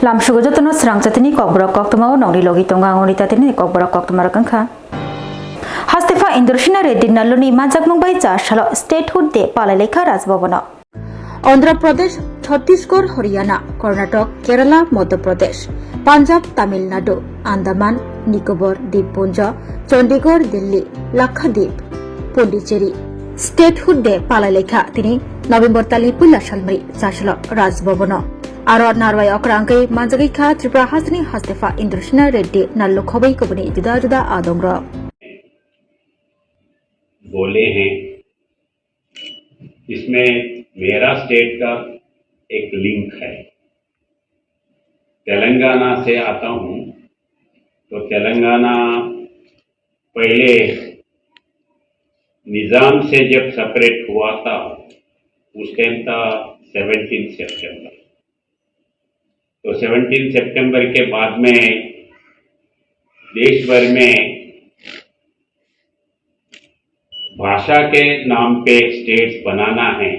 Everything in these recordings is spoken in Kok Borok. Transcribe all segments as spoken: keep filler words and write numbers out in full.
Lamsugo jotono srang chatini kokborok koktwmao nongri logi tongo ang ori tatini kokborok koktwma rok wngkha. Hastefa Indrasena Reddy Nalluni manjakmung bai cha salo Statehood Day palai laikha Raj Bhavan-o. Andhra Pradesh, Chhattisgarh, Haryana, Karnataka, Kerala, Madhya Pradesh, Punjab, Tamil Nadu, Andaman, Nicobar, Dippunja, Chandigarh, Delhi, Lakshadweep, Pondicherry. Statehood Day palai laikha tini November talni puila salmari chasalo Raj Bhavan-o. Aro narwai okra wngwi manjagwi kha Tripura hasteni Hastefa Indrasena Reddy Nallu khobwi kubuni juda juda adongrok. बोले हैं, इसमें मेरा स्टेट का एक लिंक है। तेलंगाना से आता हूँ, तो तेलंगाना पहले निजाम से जब सेपरेट हुआ था, उस टाइम था सेवनटीन सितंबर। तो सेवनटीन सितंबर के बाद में देश भर में भाषा के नाम पे स्टेट्स बनाना है,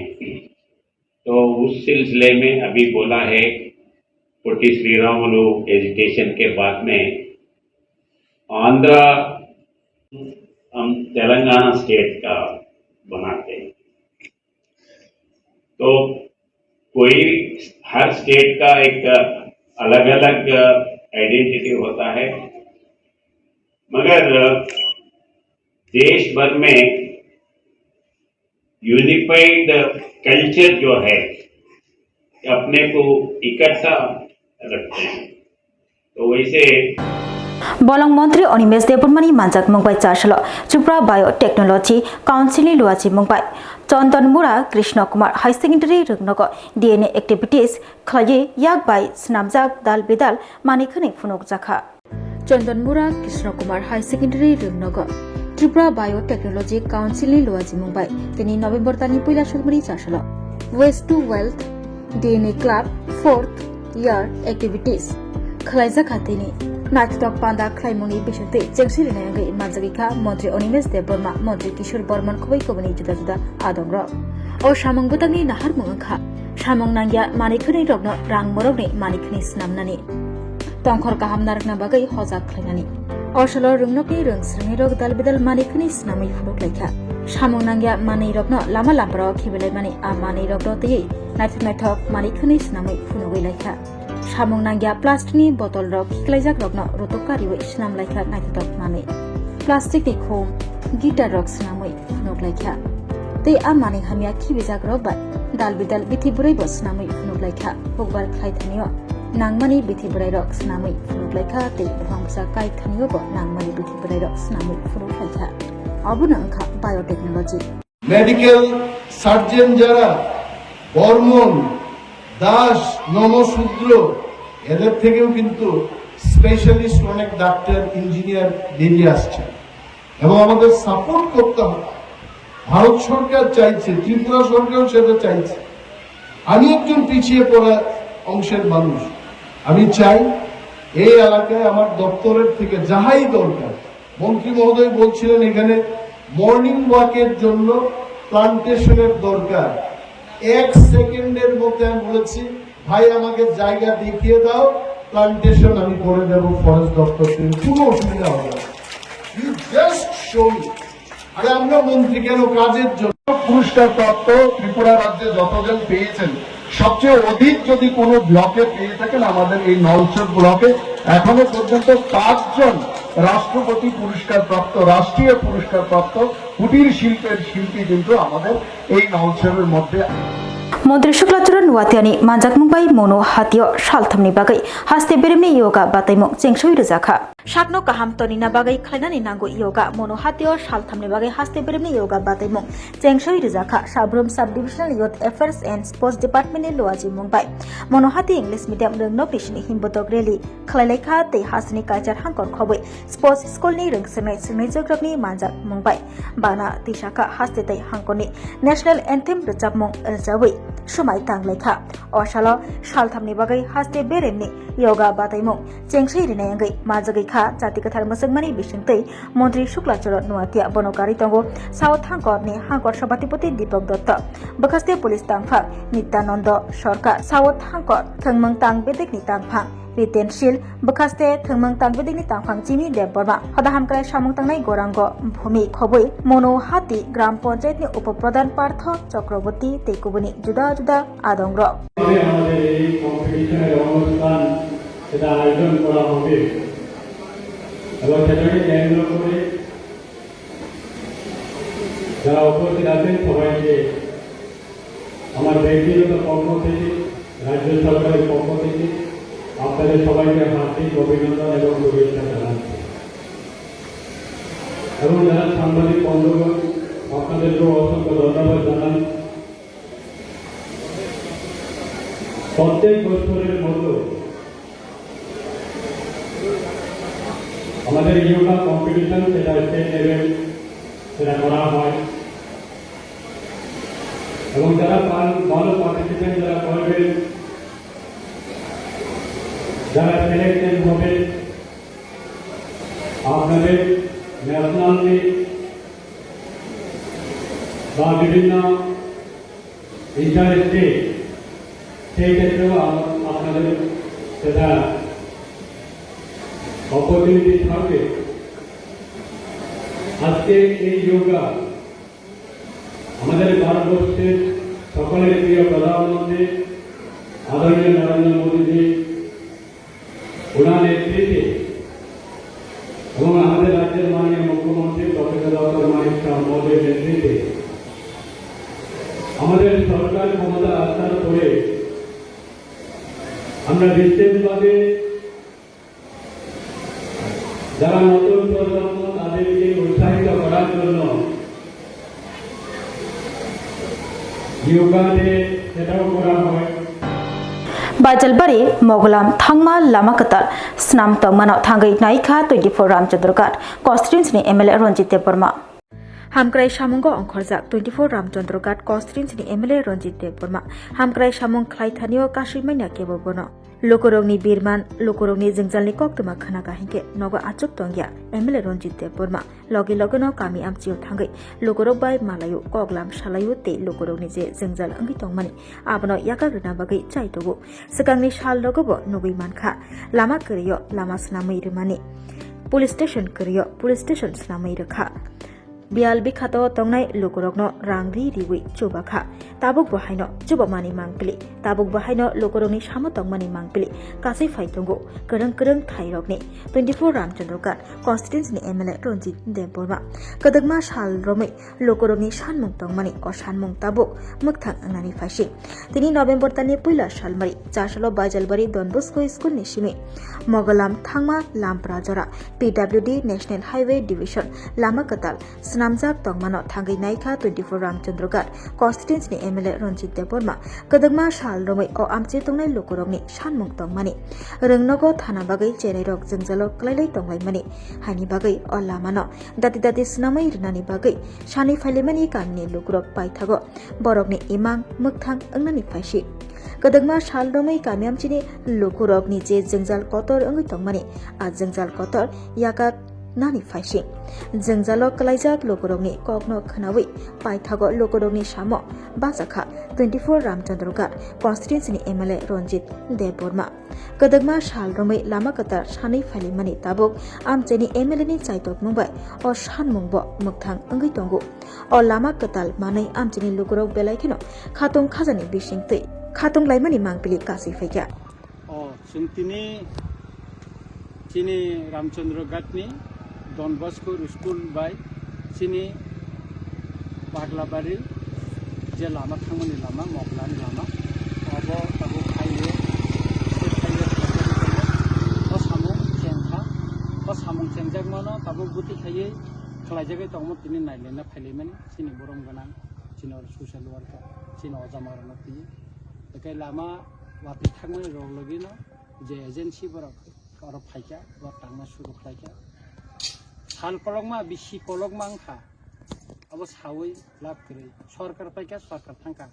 तो उस सिलसिले में अभी बोला है, पोटी श्रीरामुलु एजिटेशन के बाद में आंध्रा हम तेलंगाना स्टेट का बनाते हैं। तो कोई, हर स्टेट का एक अलग-अलग आइडेंटिटी होता है, मगर देश भर में यूनिफाइड कल्चर जो है, अपने को इकट्ठा रखते हैं। तो वैसे Bolong montri Animesh Debbarmani manjakmung bai chasalo Tripura Biotechnology Council ni luachimung bai Chandanmura Krishna Kumar High Secondary rwngnogo D N A activities khlaiwi yak bai swnamjak dal bidal manwi khwnwi phunukjakha. Chandanmura Krishna Kumar High Secondary rwngnogo Tripura Biotechnology Council ni luachimung bai tini November talni puila salmari chasalo Waste to Wealth, D N A Club, fourth year activities khwlaijak kha tini. Naithotok panda khwlaimungni bisingtwi chengsi rinai wngwi manjagwi kha Montri Animesh Debbarma, Montri Kishore Bormon khobwi kubuni juda juda adongrok. O samung bwtangni naharmung wngkha samung nangya manwi khwnwi rokno rang morokni manwi khwnwi swnamnani, tongkhor kaham narwkna bagwi hojak khlainani. O salo rwngnokni rwng swrwngnairok dal bidal manwi khwnwi swnamwi phunuk laikha. Samung nangya manwirokno lama lamparao khibilaimani a manwirokno twiwi naithok naithok manwi khwnwi swnamwi phunugwi laikha. Samung nangya plasticni botolrok khiklaijakrokno rutuk kariwi swnam laikha naithotok manwi. Plasticni khum, guitarrok swnamwi phunuk laikha. Tei a manwi hamya khibijakrok bai dal bidal bithi bwrwibo swnamwi phunuk laikha. Hukbar khlai thanio nangmani bithi bwrairok swnamwi phunuk laikha tei buphang bwsa kai thaniobo nangmani bithi bwrairok swnamwi phunuk laikha. Obono wngkha biotechnology. Medical surgeon যারা, বর্মন, দাস, নমশূদ্র, এদের থেকেও কিন্তু স্পেশালিস্ট অনেক doctor, engineer বেরিয়ে আসছে। এবং আমাদের সাপোর্ট করতে হবে। ভারত সরকার চাইছে, ত্রিপুরা সরকারও সেটা চাইছে। আমি একজন পিছিয়ে পড়া অংশের মানুষ। আমি চাই এই এলাকায় আমার দপ্তরের থেকে যাহাই দরকার, মন্ত্রী মহোদয় বলছিলেন এখানে মর্নিং ওয়াকের জন্য প্লান্টেশনের দরকার। এক সেকেন্ডের মধ্যে আমি বলেছি, "ভাই, আমাকে জায়গা দেখিয়ে দাও, প্লান্টেশন আমি করে দেব ফরেস্ট দপ্তর থেকে, কোনো অসুবিধা হবে না।" You just show me. আরে, আমরা মন্ত্রী কেন? কাজের জন্য। পুরস্কার প্রাপ্ত ত্রিপুরা রাজ্যে যতজন পেয়েছেন, সবচেয়ে অধিক যদি কোনো ব্লকে পেয়ে থাকেন আমাদের এই নলছড় ব্লকে, এখনো পর্যন্ত পাঁচজন রাষ্ট্রপতি পুরস্কার প্রাপ্ত, রাষ্ট্রীয় পুরস্কার প্রাপ্ত কুটির শিল্পের শিল্পী কিন্তু আমাদের এই নলছড়ের মধ্যে। Montri Shukla Charan Watiani manjakmung bai Mono Hatio salthamni bagwi haste beremni yoga bataimung chengsoi rwjakha. Sakno kaham tonina bagwi khlainani nango yoga. Mono Hatio salthamni bagwi haste beremni yoga bataimung chengsoi rwjakha Sabrum Sub Divisional Youth Affairs and Sports Department ni luachimung bai. Mono Hati English Medium rwngnokni sini himbotok rally khlailaikha tei hasteni kaichar hangkor khobwi Sports School ni rwngswngnai swrwngnaijwkrokni manjakmung bai bana tisakha haste tei hangkorni National Anthem rwchapmung rwchabwi swmai tanglaikha. O salo salthamni bagwi haste beremni yoga bataimung chengsoi rinai wngwi majagwi kha. Jati kwthar mwchwkmani bisingtwi Montri Shukla Charan Noatia bono karwi tongo. South Hangkor ni Hangkor Sabhatipati Deepak Dutta, bwkhaste police tangphang Nityananda Sarkar, South Hangkor thwngmung tang bedekni tangphang Riten Shil, bwkhaste thwngmung tang bedekni tangphang Jimmy Debbarma, hoda hamkrai samung tangnai Gorango Bhumi, khobwi Monu Hati Gram Panchayat ni Upo Pradhan Partho Chakraborty tei kubuni juda juda adongrok. আমাদের এই কম্পিটিশনের অনুষ্ঠান এটা আয়োজন করা হবে এবং সেটাকে কেন্দ্র করে যারা উপস্থিত আছেন সবাইকে আমার ব্যক্তিগত পক্ষ থেকে, রাজ্য সরকারের পক্ষ থেকে আপনাদের সবাইকে হার্দিক অভিনন্দন এবং শুভেচ্ছা জানাচ্ছি। এবং যারা সাংবাদিক বন্ধুগণ, আপনাদেরকেও অসংখ্য ধন্যবাদ জানাই। প্রত্যেক বছরের মতো আমাদের যোগা কম্পিটিশন, সেটা স্টেট লেভেল সেটা করা হয়। এবং যারা পার-, ভালো পার্টিসিপেন্ট যারা করবেন, যারা সিলেকশন হবে, আপনাদের ন্যাশনাল মিট বা বিভিন্ন ইন্টার স্টেট, সেই ক্ষেত্রেও আম-, আপনাদের সেটা অপরচুনিটি থাকবে। আজকে এই যোগা আমাদের ভারতবর্ষের সকলের প্রিয় প্রধানমন্ত্রী আদরণীয় নরেন্দ্র মোদীজি, ওনার নেতৃত্বে এবং আমাদের রাজ্যের মাননীয় মুখ্যমন্ত্রী প্রফেসর ডক্টর মানিক সাহা মহোদয়ের নেতৃত্বে আমাদের সরকার ক্ষমতা আসার পরে আমরা বিশেষভাবে যারা নতুন প্রজন্ম তাদেরকে উৎসাহিত করার জন্য যোগা ডে সেটাও করা হয়। Baijalbari Mogolam thangma lama kwtal swnam tongmano thangwi naikha twenty four Ramchandra Ghat constituency ni M L A Ranjit Debbarma. Hamkrai samungo ongkhorjak twenty four Ramchandra Ghat constituency ni M L A Ranjit Debbarma. Hamkrai samung khlai thanio kasui manya kebo bono. Lukurokni birman, lukurokni jwngjalni koktwma khna kahingkhe nogo achuk tongya M L A Ranjit Debbarma. Logi logino kami amchio thangwi lukurok bai malaio, koklam salaio tei lukurokni je jwngjal wngwi tongmani abono yakak rwna bagwi chai tongo. Swkangni salrogo bo nugwi mankha, lama kwrwio lama swnamwi rwmani, police station kwrwio police station swnamwi rwkha. Biyal bikhato tongnai lukurokno rang ri riwi chubakha. Tabuk bo haino chubamani mangpili, tabuk bo haino lukurokni samo tongmani mangpili kasui phai tongo kwrwng kwrwng thairokni. Twenty four Ramchandra Ghat constituency ni M L A Ranjit Debbarma kwdwkma sal romwi lukurokni sanmung tongmani o sanmung tabuk mwkthang wngnani phaising. Tini November talni puila salmari chasalo Baijalbari Don Bosco School ni simi Mogolam thangma Lampra jora P W D National Highway Division lama kwtal swnamjak tongmano thangwi naikha twenty four Ramchandra Ghat constituency ni M L A Ranjit Debbarma. Kwdwkma sal romwi o amchi tongnai lukurokni sanmung tongmani rwngnogo thana bagwi cherairok jwngjalo kwlailai tonglaimani haini bagwi o lamano dati dati swnamwi rwnani bagwi sanwi phailaimani kamini lukurok paithago borokni imang mwkthang wngnani phaising. Kwdwkma sal romwi kami amchini lukurokni je jwngjal kotor wngwi tongmani, a jwngjal kotor yakak nani phaising. Jwngjalo kwlaijak lukurokni kokno khwnawi paithago lukurokni samo bachakha twenty four Ramchandra Ghat constituency ni M L A Ranjit Debbarma. Kwdwkma sal romwi lama kwtal sanwi phailaimani tabuk amchini M L A ni chaitokmung bai o sanmung bo mwkthang wngwi tongo. O lama kwtal manwi amchini lukurok belai kheno khatung khajani bisingtwi khatung laimani mangpili kasui phaikha. O, chwng tini chini Ramchandra Ghatni Don Bosco School bai chini Baglabari je lama thangmani lama, Moglani lama, abo tabuk highway, state highway, o samung chengkha, o samung chengjakmano tabuk bwtwi khaiwi khlaijagwi tongmo tini nailaina phailaimani chini borom gwnang, chini oro social worker, chini ojama rokno twi. Tei lama watwi thangmani rok logino je agency borok oro phaikha, bo tangna suru khlaikha. Sal kolokma, bisi kolokma wngkha, abo sawi lab kwrwi. Sorkar paikha, sorkar thangkha.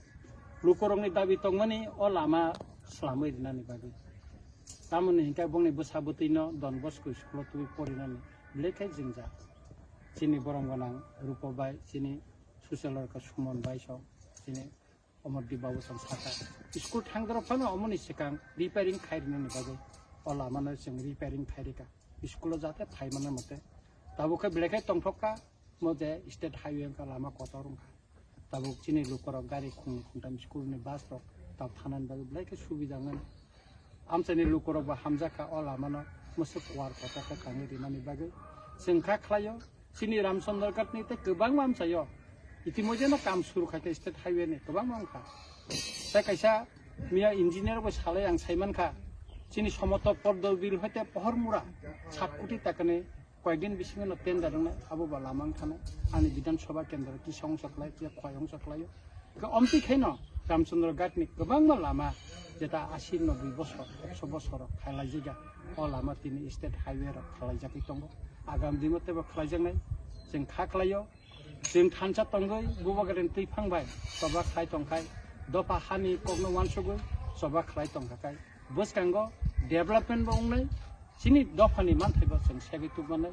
Lukurokni dabi tongmani o lama slamwi rwnani bagwi. Tamoni hinkhe bongni bwsa bwtwino Don Bosco school-o tubui porinani belai khe jwngjal. Chini borom gwnang Rupo bai, chini social worker Suman bai song, chini Omor Deep babu song saka. School thangdoro phano omoni swkang repairing khai rinani bagwi o lamano chwng repairing khai rika. School-o jate phai mano mote. Tabuk khe belai khe tongthok kha, mo je state highway wngkha, lama kotor wngkha. Tabuk chini lukurok gari khungni khungtham school ni bus rok tab thanani bagwi belai khe subida wngnani. Amchaini lukurok bo hamjakha o lamano mwswk kuar kotor khe kangwi rimani bagwi. Chwng kha khlaio, chini Ramchandra Ghat ni tei kwbangma amchaio itimoidheno kam suru khaikha state highway ni kwbangma wngkha. Tei kaisa miya engineer bo salai ang saimankha, chini Somoto Poddo Bill hoite Pohor Mura sat koti takani koyekdin bisingo no tender wngnai, abo ba lama wngkha nai. Ani Bidhan Sabha kendro kisa ongsa khlai, kisa khwai ongsa khlaio. Khe omtwi khaino Ramchandra Ghat ni kwbangma lama jeta asi noboi bosor, ekso bosor rok khailaijaga. O lama tini state highway rok khlaijagwi tongo. Agam dino teibo khlaijaknai. Chwng kha khlaio. Chwng thansa tongwi Bubagrani twiphang bai choba khlai tongkhai, dopha hani kokno uansugwi choba khlai tongkha khai bwskango development bo wngnai, chini dophani manthai bo chwng segwi tubmanai.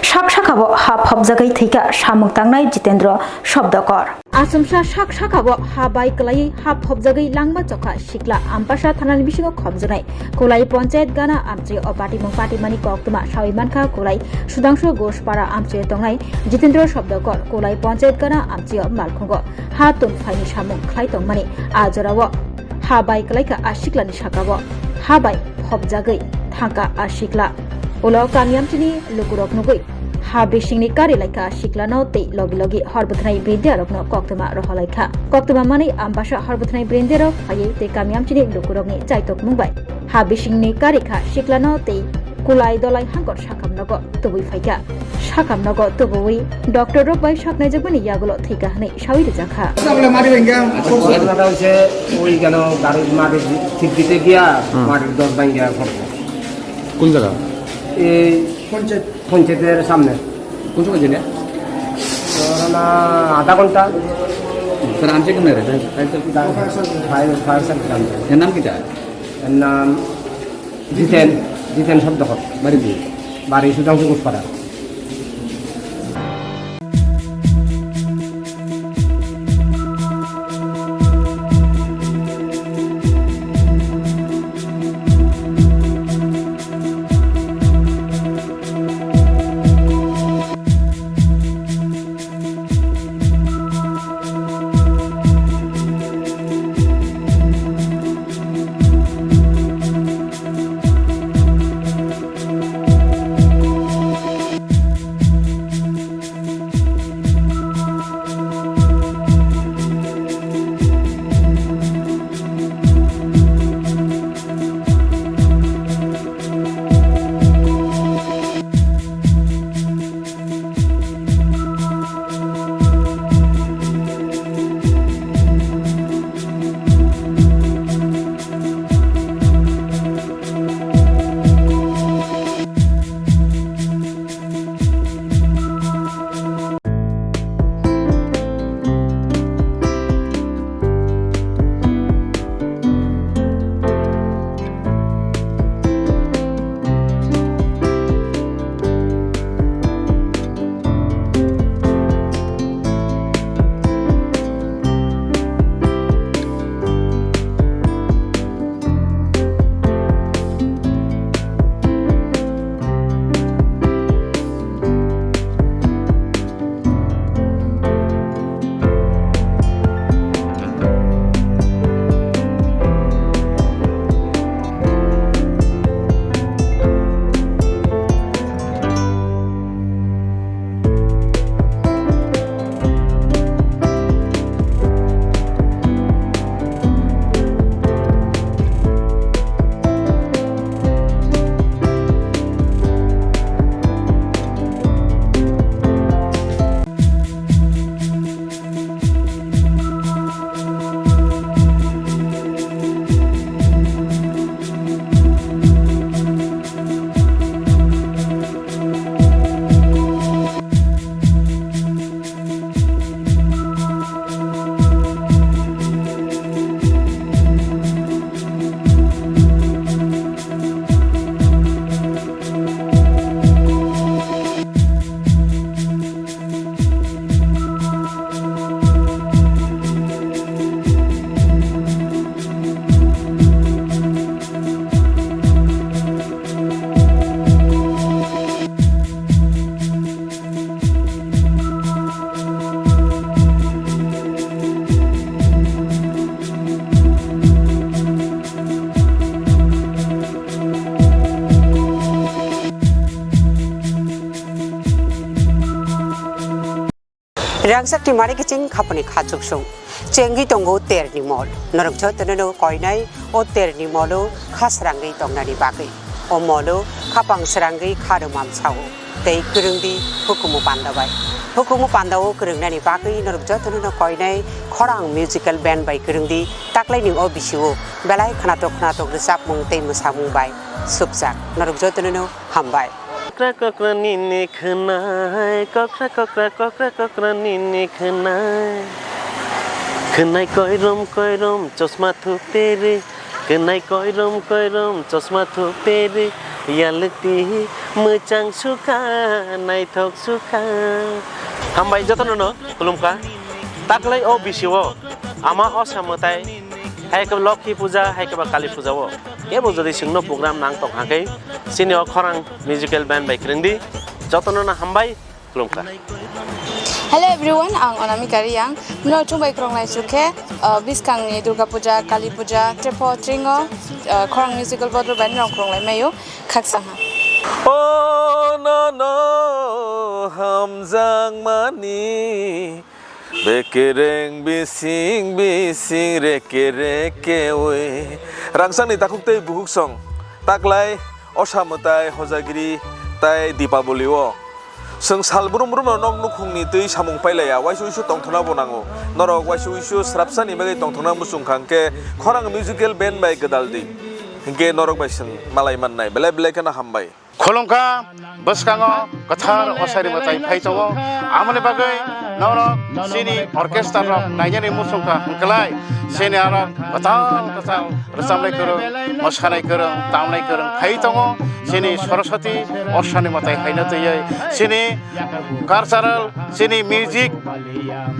Sak sakao ha phobjagwi thwikha samung tangnai Jitendra Shabdakar. Achomsa sak sakao ha bai kwlaiwi ha phobjagwi langma chokha sikla Ambasa thanani bisingo khobjaknai Kulai Panchayat gana amchio patimung patimani koktwma sawi mankha Kulai Sudhangshu Ghoshpara amchio tongnai Jitendra Shabdakar Kulai Panchayat gana amchio malkhungo ha tungphaini samung khlai tongmani a jorao ha bai kwlaikha a siklani sakao ha bai phobjagwi thangkha a sikla. Ulo kami amchini lukurok nugwi ha bisingni kari laikha siklano tei logi logi hor bwthanai brindiarokno koktwma roholaikha. Koktwma manwi Ambasa hor bwthanai brindiarok phaiwi tei kami amchini lukurokni chaitokmung bai ha bisingni karikha siklano tei Kulai Dolai hangkor sakam nogo tubui phaikha. Sakam nogo tubuwi doctor rok bai saknaijakmani yagulo thwikha hwnwi sawi rwjakha. ঘটনাটা হচ্ছে ওই কেন গাড়ির মাটির ঠিক দিতে গিয়া হুম। মাটির দশ ভাঙ্গিয়া পড়ছে। কোন জায়গা? এই পঞ্চায়েত। পঞ্চায়েতের সামনে। কোন সময় জেনে? ধরো না, আধা ঘন্টা। স্যার, আনছে কেন রে? ফায়ার, ফায়ার সার্ভিস আনছে। এর নাম কিতা? এর নাম জিতেন, জিতেন শব্দ কর। বাড়ি কি? বাড়ি সুধাংশু Ghoshpara. Rangchak Timari kiching khapani khachuksung. Chengwi tongo terni mol. Norok jotono no koinai o terni molo kha srangwi tongnani bagwi. O molo khapang srangwi kha rwmam sao. Tei kwrwngdi hukumu panda bai. Hukumu panda o kwrwngnani bagwi norok jotono no koinai khorang musical band bai kwrwngdi taklaini o bisio belai khnatok khnatok rwchapmung tei mwsamung bai supjak. Norok jotono no hambai. Kokra kokra nini khwnai, kokra kokra kokra kokra nini khwnai. Khwnai koirom koirom chosma thuperi, khwnai koirom koirom chosma thuperi, yalukti mwchang sukha, naithok sukha. Hambai jotono no khulumkha. Taklai o bisio ama osa mwtai, hai khe Lokhi puja, hai khe ba Kali puja o. Kebo jodi chwngno program nang tong hakhe, chini o khorang musical band bai kwrwngdi, jotono no hambai, khulumkha. Hello everyone, ang Anamika Reang. Mino chumbai khorang lai chukhe, uh, bwskangni Durga Puja, Kali Puja, Trepo Tringo, uh, khorang musical board bai nong khorang lai mayo, khaksa ha. Oh no no, hamjak mani. Bekereng bising bising reke reke oi. Rangchakni takhuk tei bukhuk song. Taklai osa mwtai hojagiri tai Dipaboli o. Chwng sal brum brum no nok nukhungni twi samung pailaiya, waisa uisu tongthokna bo nango. Norok waisa uisu srapsani bagwi tongthokna muchung kha hwnkhe khorang musical band bai gwdal di. Hwnkhe norok bai chwng malai mannai. Belai belai kheno hambai. Khulumkha, bwskango kwthar osari mwtai phai tongo. Amoni bagwi norok chini orchestra rok nainani muchungkha hwnkhlai chini aro kwtal kwtal rwchapnai kwrwng, mwsanai kwrwng, tamnai kwrwng phai tongo. Chini Saraswati osani mwtai haino twiwi chini cultural, chini music,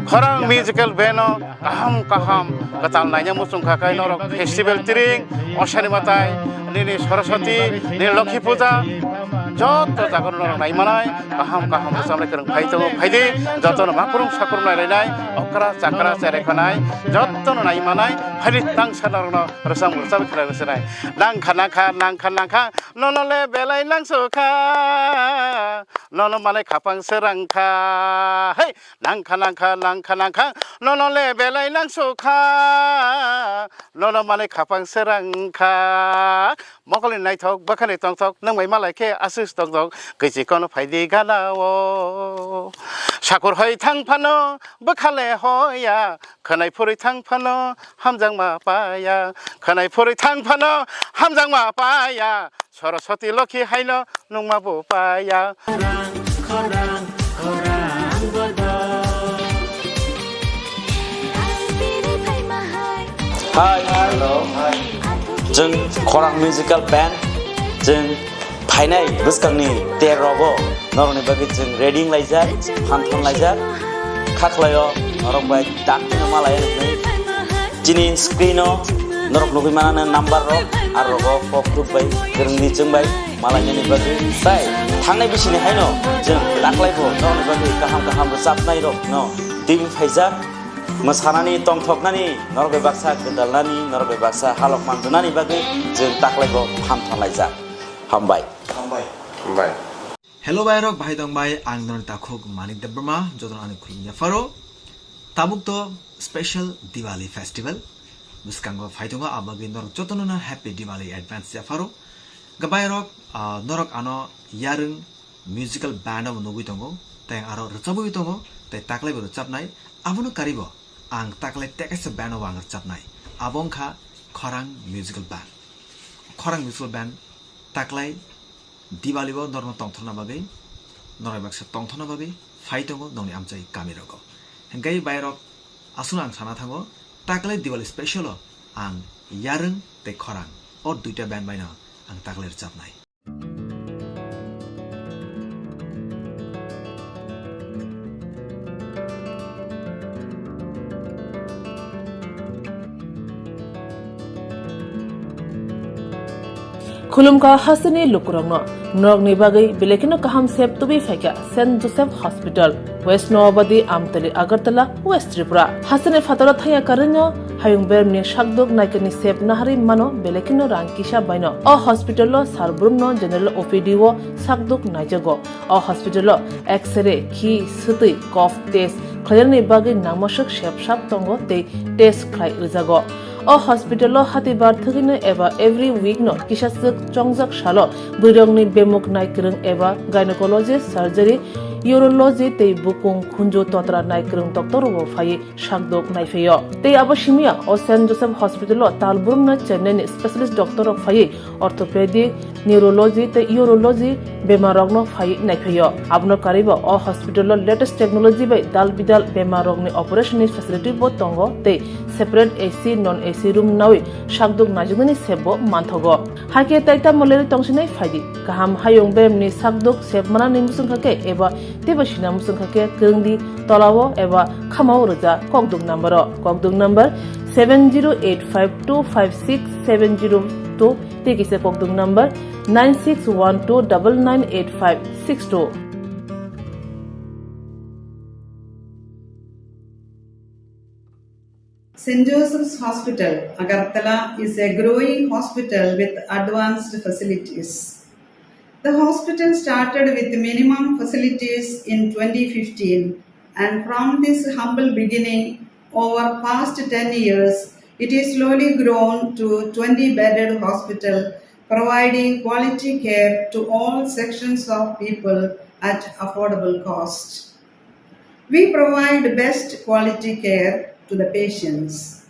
khorang musical band o kaham kaham kwtal naina muchung kha khe norok festival tring, osani mwtai, nini Saraswati, nini Lokhi puja, joto jaga norok nai manai, kaham kaham rwchapnai kwrwng phai tongo, phaidi, jotono makrung sakrung nai lainai, okra chakra cherai khanai, jotono nai manai, phaidi tangsa norokno rwchap rwchap khlai rwchapnai. Nangkha nangkha nangkha nangkha, nono le belai nangsukha, nono malai khapang srangkha, hei! Nangkha nangkha nangkha nangkha, nono le belai nangsukha, nono manwi khapang srangkha. Mokolni naithok bwkhani tongthok nwng bai malai khe aswk tongthok, kwichi kono phaidi gana o. Sakur hoi thang phano bwkha le hoya, khwnai phurwi thang phano hamjakma paya, khwnai phurwi thang phano hamjakma paya. Saraswati Lokhi haino nungma bo paya. Khorang, khorang, khorang bodo. Hi, hello. Chwng Khorang Musical Band, chwng phainai bwskangni ter rogo norokni bagwi chwng ready wnglaijak, phan thon laijak, kha khlaio norok bai dakti no malai rwgwi. Chini screen o norok nugwi manani number rok, aro rogo kok tuk bai, kwrwngni chwng bai, malainani bagwi. Tai thangnai bisini haino chwng taklai bo norokni bagwi kaham kaham rwchapnai rok no twiwi phaijak. Mwsanani, tongthoknani, norok bai baksa gwdalnani, norok bai baksa halok manjwnani bagwi chwng taklai bo phan thon laijak. Hambai. Hambai. Hambai. Hello bai rok, bahai tong bai, ang norok takhuk Manik Debbarma, jotono ani khulumya pharo. Tabuk to special Diwali festival bwskango phai tongo, abagwi norok jotono no happy Diwali advance ya pharo. Gabai rok, ah, norok ano yarwng musical band bo nugwi tongo, tei aro rwchabwi tongo, tei taklai bo rwchabnai, abono karibo ang taklai tekaisa band bo ang rwchabnai, abo wngkha Khorang Musical Band. Khorang Musical Band taklai Diwali o norokno tongthokna bagwi, norok baksa tongthokna bagwi phai tongo nokni amchai kami rogo. Hingke bai rok aswkno ang sana thango, taklai Diwali special o ang yarwng tei khorang o duita band bai no ang taklai rwchabnai. Khulumkha hasteni lukurokno, norokni bagwi belai kheno kaham sep tubui phaikha Saint Joseph Hospital, West Noabadi, Amtali, Agartala, West Tripura. Hasteni phataro thangya karwino hayung bermni sakduk naikani sep naharwi mano belai kheno rang kisa baino. O hospital-o sar brumno general O P D o sakduk naijago. O hospital-o X-ray, khi, swtwi, cough test, khlainani bagwi nangmaswk sep sap tongo tei test khlai rwjago. O hospital-o hatibar thwgwino eba every week-no kisaswk chongjak salo bwrwirokni bemuk naikwrwng eba gynecology, surgery, urology tei bukung khunju totra naikwrwng doctor-rokbo phaiwi sakdok naiphaio. Tei abo simiya o Saint Joseph Hospital-o tal brumna Chennai-ni specialist doctor-rok phaiwi orthopedic, neurology tei urology bemarrokno phaiwi naiphaio. Abono karwibo o hospital-o latest technology bai dal bidal bemarrokni operation-ni facility-bo tongo tei separate A C, non A C room nawi sakdok naijaknani sepbo manthogo. Hakhe tai tamo lerwi tongsinai phaidi. Kaham hayung beremni sakdok sep manani muchungkha khe eba teibo sina muchungkha khe kwrwngdi tolao eba khamao rwja kokdok number-o. Kokdok number seven zero eight five two five six seven zero two tei kisa kokdok number nine six one two double nine eight five six two. Saint Joseph's Hospital, Agartala is a growing hospital with advanced facilities. The hospital started with minimum facilities in twenty fifteen, and from this humble beginning, over past ten years, it is slowly grown to twenty bedded hospital, providing quality care to all sections of people at affordable cost. We provide best quality care to the patients.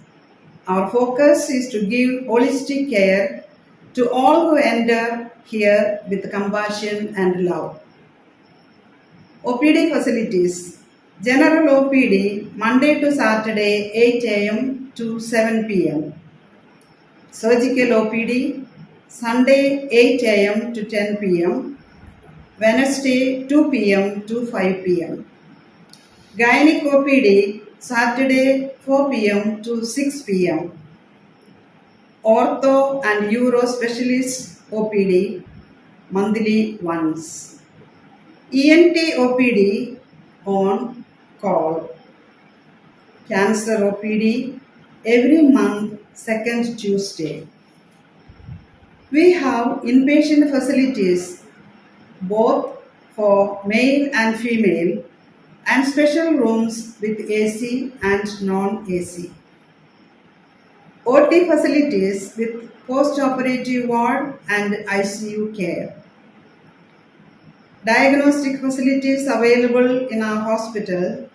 Our focus is to give holistic care to all who enter here with compassion and love. O P D facilities. General O P D, Monday to Saturday, eight A M to seven P M. Surgical O P D, Sunday, eight A M to ten P M, Wednesday, two P M to five P M. Gynec O P D, Saturday, four P M to six P M. Ortho and Uro Specialist O P D, monthly once. E N T O P D on call. Cancer O P D every month, second Tuesday. We have inpatient facilities both for male and female and special rooms with A C and non-A C. O T facilities with post-operative ward and I C U care. Diagnostic facilities available in our hospital,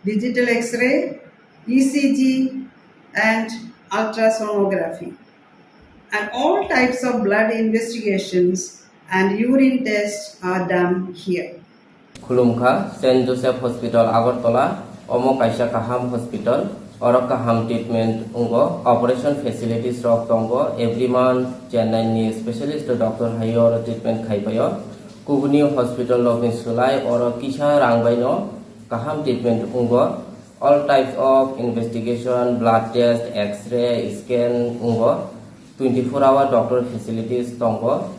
digital X-ray, E C G, and ultrasonography. And all types of blood investigations and urine tests are done here. Khulumkha, Saint Joseph Hospital, Agartala, omo kaisa kaham hospital, oro kaham treatment wngo, operation facilities rok tongo, every month Chennai ni specialist doctor hai oro treatment khai paio. Kubuni hospital rokni swlai oro kisa rang bai no kaham treatment wngo. All types of investigation, blood test, X-ray, scan wngo. Twenty four hour doctor facilities tongo.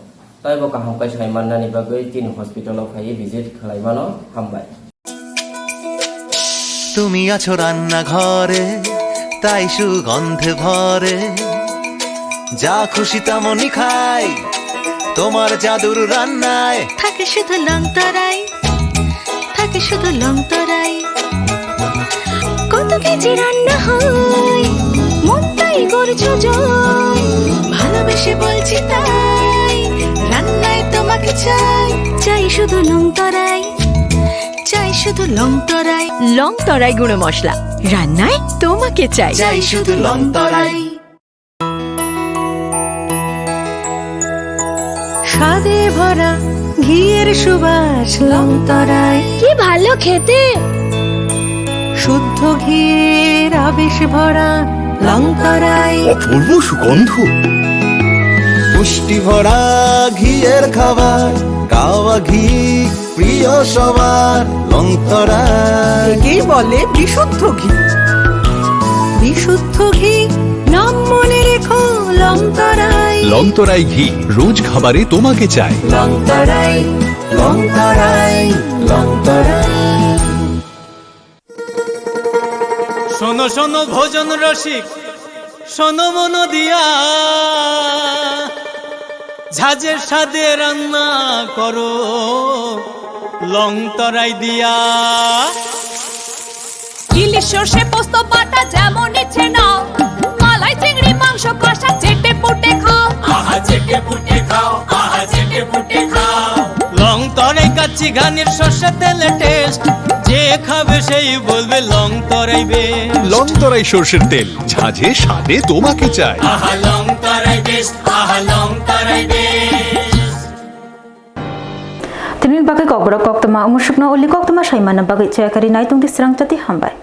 Taibo kaham khe sai mannani bagwi chini hospital o phaiwi visit khlai mano. Hambai. তুমি আছো রান্নাঘরে, তাই সুগন্ধে ভরে। যা খুশি তেমনই খাই, তোমার জাদুর রান্নায়। থাকে শুধু লং তরাই, থাকে শুধু লং তরাই। কত কেজি রান্না হয়, মনটাই করছো জয়। ভালোবেসে বলছি তাই, রান্নায় তোমাকে চাই। চাই শুধু লং তরাই, চাই শুধু লং তরাই। লং তরাই গুঁড়ো মশলা, রান্নায় তোমাকে চাই। চাই শুধু লং তরাই। স্বাদে ভরা ঘিয়ের সুবাস লং তরাই। কি ভালো খেতে! শুদ্ধ ঘিয়ের আবেশ ভরা লং তরাই। অপূর্ব সুগন্ধ। পুষ্টি ভরা ঘিয়ের খাবার, গাওয়া ঘি প্রিয় সবার লং তরাই। একেই বলে বিশুদ্ধ ঘি। বিশুদ্ধ ঘি, নাম মনে রেখো লং তরাই। লং তরাই ঘি, রোজ খাবারে তোমাকে চাই। লং তরাই, লং তরাই, লং তরাই। শোনো শোনো ভোজন রসিক, শোনো মন দিয়া, ঝাঁঝের স্বাদে রান্না করো লং তরাই দিয়া। সর্ষে পোস্ত বাটা যেমন ইচ্ছে নাও, মালাই চিংড়ি মাংস কষা চেটে পুটে খাও। আহা চেটে পুটে খাও, আহা চেটে পুটে খাও। লং তরাই কাচ্চি ঘানির সর্ষে তেলে টেস্ট, যে খাবে সেই বলবে লং তরাই বেস্ট। লং তরাই সর্ষের তেল, ঝাঁঝে স্বাদে তোমাকে চাই। আহা লং তরাই বেস্ট, আহা লং তরাই best. Tini bagwi kokborok koktwma, omo sukno uli koktwma saimano bagwi chayakari naitung di srang chati hambai.